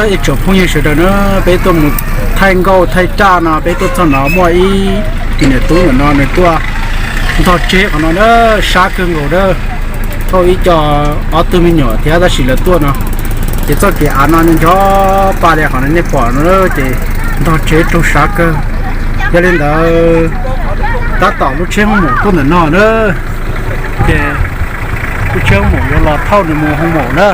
Ib tsoom phooj ywg sawv daws na, peb tuaj mus thaij nkauj thaij raj no, peb tuaj txog no muaj ib tug niam tub ntawm no nws tuaj ntog tsheb qhov no na, sab kawg nkaus na, thauj ib co ob tug me nyuam thiab tab sis lawv tuaj no. Ces txoj kev av no nco pa li qhov nej pom no ces ntog tsheb raug sab kawg. Yog li ntawd tab tom lub tsheb hoo maum tuaj ntawm no na, ces lub tsheb hoo maum yuav los thauj nws mus hoo maum na.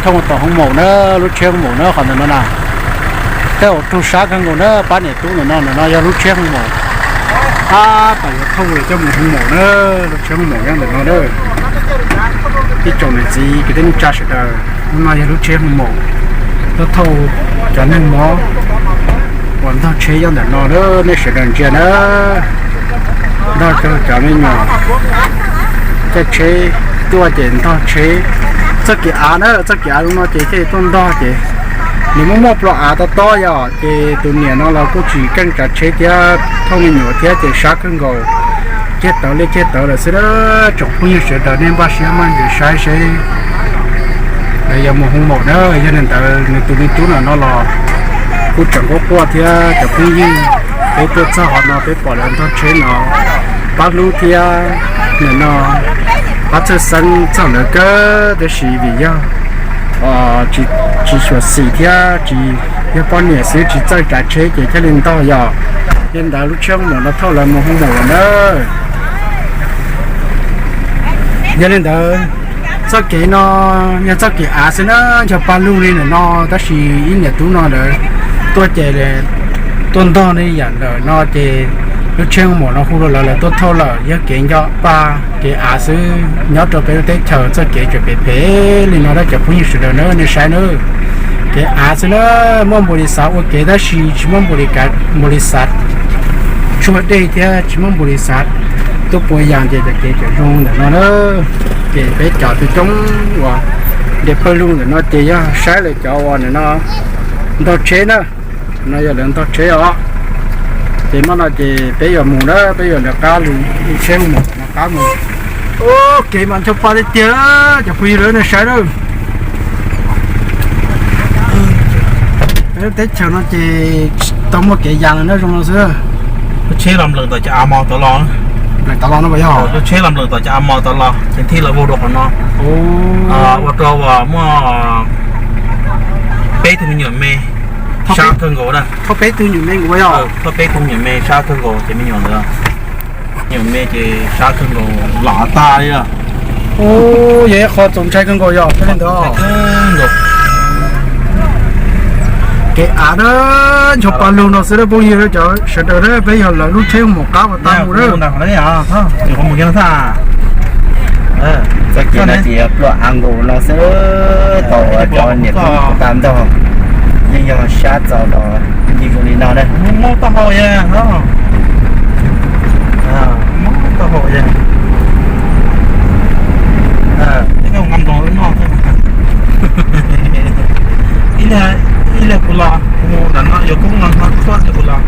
Thauj mus tom hoo maum na, lub tsheb hoo maum na qhov ntawm no na. Tej zaum raug sab kawg nkaus na, pab niam tub ntawm no, ntawm no yog lub tsheb hoo maum. Tab tom yuav thauj lawm coj mus hoo maum na, lub tsheb hoo maum nyob ntawm no na. Ib tsoom niam txiv kwv tij neej tsa sawv daws, hnub no yog lub tsheb hoo maum tuaj thauj cov neeg mob uas ntog tsheb nyob ntawm no na, nej sawv daws ntsia na. Ntog rau cov me nyuam caij tsheb tuaj ces ntog tsheb. Txoj kev av na, txoj kev av no ces thiaj tuaj ntog ces nws muaj muaj plom av tob tob yom, ces tus niam no los kuj tsis keej tsav tsheb thiab thauj me nyuam thiab ces sab kawg nkaus. Ceg tawv li ceg tawv lawm xwb na, tsoom phooj ywg sawv daws nej npaj siab maj ntsis saib seb lawv yuav mus hoo maum na. Yog li ntawd nws tus me tub no no los kuj tseem quaj quaj thiab cov phooj ywg, peb tuaj txog qhov no peb pom lawv ntog tsheb no, pab hlub thiab nim no pab txhawj xeeb txog lawv kawg tab sis vim yog tsis xyuam xim thiab tsis yog poj niam xwb tsis txawj tsav tsheb ces thiaj li ntog yom. Li ntawd lub tsheb hoo maum no thauj lawv mus hoo maum lawm na. Yog li ntawd txoj kev no yog txoj kev av xwb na, ncho pa lug li ntawm no tab sis ib niam tub no lawv tuaj ces tuaj ntog li yam ntawm no ces lub tsheb hoo maum no hu rau lawv, lawv tuaj thauj lawm. Yog kev ncho pa kev av xwb, nyob rau peb lub teb chaws txoj kev tseem phem phem li no na cov phooj ywg sawv daws na nej saib na. Kev av xwb na, muaj npaum li xav ua kev tab sis tsis muaj npaum li xav tshuaj dej thiab tsis muaj npaum li xav tuaj pua yas ces cov kev tseem zoo ntawm no na. Ces peb cov tus coob uas nres pawg lug ntawm no ces yog saib lawv cov uas ntawm no ntog tsheb na, no yog lawv ntog tsheb os. Ces hmo no ces peb yuav mus na, peb yuav lawv qab lug tsheb mus no qab mus. Kev mas ncho pa tiag tiag cov phooj ywg nej saib na. Peb lub teb chaws no ces tsis tau muaj kev yas no zoo no xwb. Lub tsheb los nplawm tom cov av mos tod los. Nplawm tod los no yog lub tsheb los nplawm tom cov av mos tod los ces thiaj los vau rau qhov no. Ua rau uas muaj peb tug me nyuam me sab kawg nkaus na. Thauj peb tug me nyuam me nkaus yog. Thauj peb tug me nyuam me sab kawg nkaus ces me nyuam ntawd, me nyuam me ces sab kawg nkaus lam tag li. Yog ib qho txaus ntshai kawg nkaus yog thiaj li ntawd. Kev av na, ncho pa lug no xwb na phooj ywg cov sawv daws na, peb yog lawv lub tsheb mus qab uas tag mus na. Txoj kev no ces pluaj av nkaus no xwb, tau ua rau niam tub tag ntog, yeej yog sab txaus los ncig zoo li no na. Ib leeg kuv los, kuv mus nram no yuav koob no kuv los.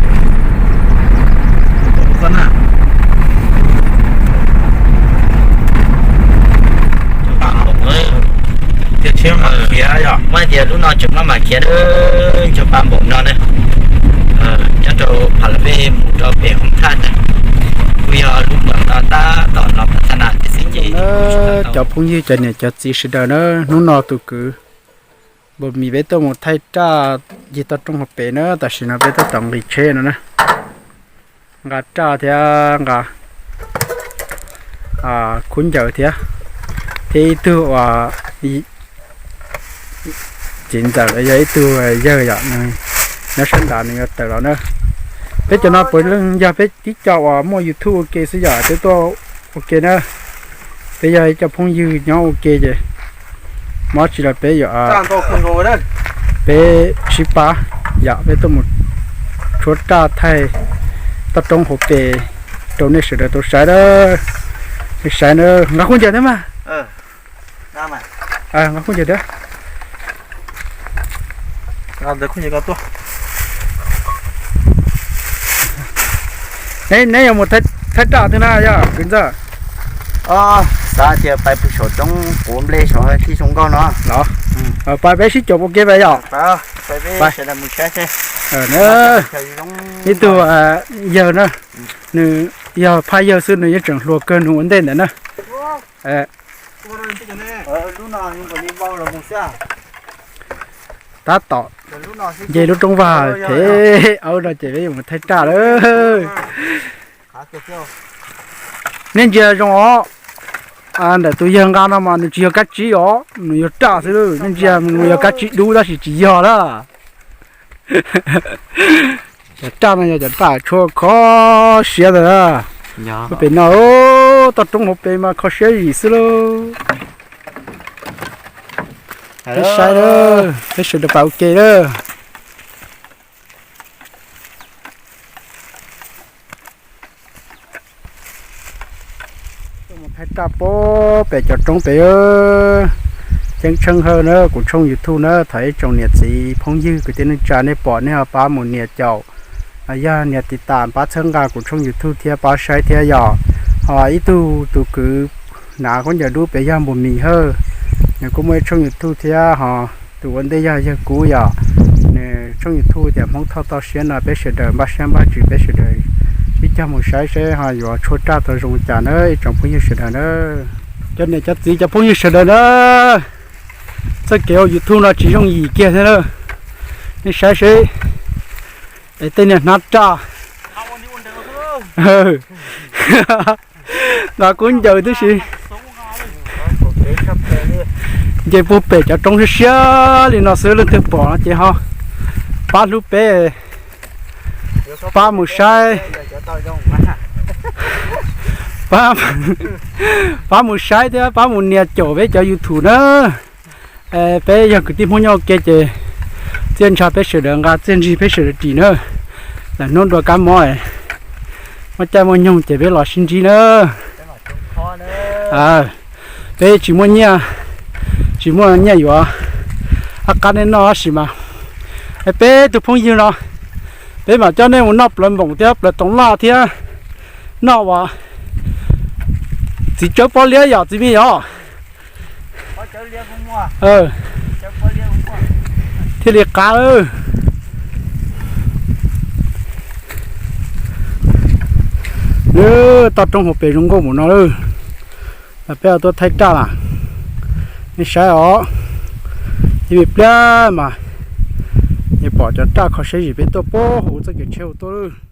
Muab tias lub no tseem maj mam khiav, ncho pa npaum no na. Nyob rau Pha La Vej mus rau pem Hoob Thaj ntag. Kuj yog lub nroog no tab tom los Pha Tha Nas tib si ces cov phooj ywg cov niam cov txiv sawv daws na, hnub no tus kwv Npus Mis peb tuaj mus thaij raj yig toj roob hauv pes na, tam sim no peb tuaj tom nqis tsheb no na. Nqa raj thiab nqa khub ncaws thiab, thiab ib tug uas txiv ntxawm los yog ib tug yawg yom, nyob sab nrad nws yuav tawm los na. Peb cov no puav leej yog peb tib co uas muaj YouTube ua ke xwb yom, peb tuaj ua ke na. Peb yog ib co phooj ywg nyob ua ke ces mob tsis los peb yuav, peb sib pab yom, peb tuaj mus tshuab raj thaij toj roob hauv pes rau nej sawv daws tau saib na. Nej saib na, nqa khub ncaws thiab mas. Nqa khub ncaws thiab. Neb yuav mus thaij raj twg na yog kwv ntxawg? Xav tias pais pw saum roob quav nplej saum tij zoo nkauj no los. Pab peb sib caum ua ke pab yom. Ib tug yawg na, nws yog phaj yawg xwb nws yeej tseem hluas kawg nws ua ntej ntawm na. Tab tom nce lub roob vag phem aub no ces peb yuav mus thaij raj lawm. Nej ntsia zoo os, ntawm tus yawg nqa no mas nws tsis yog kab tsib os, nws yog raj xwb. Nej ntsia nws yog kab tsib dub tab sis tsis yog na. Cov raj no yog cov raj tshuab kho siab ntawd. Pem no, toj roob hauv pes mas kho siab zim xwb lauj. Peb saib, peb sawv daws pab ua ke lawm. Thaij raj pem cov roob pem. Ceeb tsheej hawm na kuv tshooj YouTube na, thov ib tsoom niam txiv phooj ywg kwv tij neej tsa nej pom nej ho pab mus nias caum, yog nias tiv tam pab txhawb nqa kuv tshooj YouTube thiab pab saib thiab yom. Ho ib tug tus kwv hnav khaub ncaws dub pem yog Npus Mis Hawj, nws kuj muaj ib tshooj YouTube thiab ho tus ua ntej yog yawg Kub yom. Nws tshooj YouTube tias Hmoob Thoj Toj Siab no, peb sawv daws npaj siab npaj tswv peb sawv daws sib cog mus saib seb ho yuav tshuab raj tau zoo cas na ib tsoom phooj ywg sawv daws na. Cov niam cov txiv cov phooj ywg sawv daws na, txoj kev ua YouTube no tsis yooj yim kiag thiab na. Nej saib seb, es tej niag hnav raj nqa khaub ncaws tib si nce puag pem cov roob siab siab li no xwb, leej twg pom no ces ho pab hlub peb, pab mus saib, pab mus saib thiab pab mus nias caum peb cov YouTube na. Peb yog kwv tij Hmoob nyob ua ke ces txiaj ntsha peb sawv daws nqa, txiaj ntsig peb sawv daws ris na. Lawm hnub dua kab mob, muaj caij muaj nyoog ces peb los sib ntsib na. Peb tsis muaj nyiaj, tsis muaj nyiaj yuav qab qab nej noj tab sis mas peb tug phooj ywg no, peb mam coj nej mus noj plawv npoom thiab plawv toov laj thiab noj uas txiv tsawb pob liab yom txiv me yom. Thiaj li qab lawm. Lub toj roob hauv pes zoo nkauj mus no lawm. Peb tuaj thaij raj lawm, nej saib os. Ib me pliag mas nej pom cov raj kho siab zim peb tuaj puag hauv txoj kev tsheb hauv tuaj lawm.